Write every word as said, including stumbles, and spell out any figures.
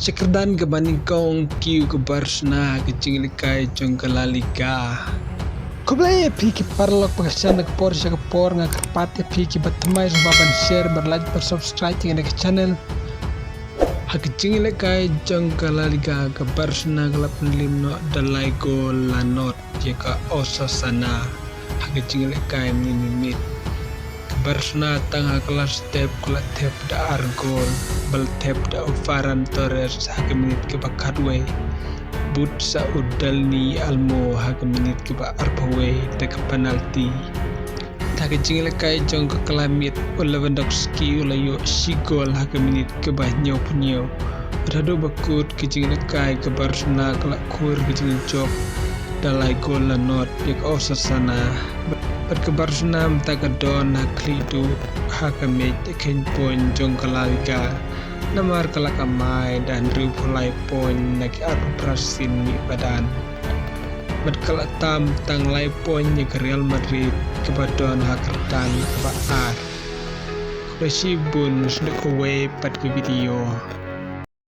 Shakyrdan kaba nyngkong kiew ka Barcelona ha ka jingïalehkai jong ka La Liga. Khublei ïa phi ki paralok ba kyrshan na ka por sha ka por, nga kyrpad ïa phi kiba thymmai sngewbha ban share, ban like, ban subscribe ïa kane ka channel. Ha ka jingïalehkai jong ka La Liga, ka Barcelona ka la pynliem noh da lai gol la not ïa ka Osasuna ha ka jingïalehkai mynmiet. Ka Barcelona tang ha ka last step ka la thep da ar gol, ba la thep da u Ferran Torres ha ka minit kaba khatwei, bud sa u Dani Olmo ha ka minit kaba arphew wei da ka penalty. Ha ka jingïalehkai jong ka kyllamiet, u Lewandowski u la ïoh shi gol ha ka minit kaba hynñiewphew hynñiew. Bad haduh ba kut ka jingïalehkai, ka Barcelona ka la khur ka jingjop da lai gol la not ïa ka Osasuna. Bad ka Barcelona mynta ka don ha khlieh duh ha ka mej kheiñ point jong ka La Liga, namar ka la kamai da hynriewphew lai point na ki arphew phra sien mih madan. Bad ka la tam tang lai point ïa ka Real Madrid kaba don ha ka kyrdan kaba ar. Khublei shibun, sdang kawei pat ka video.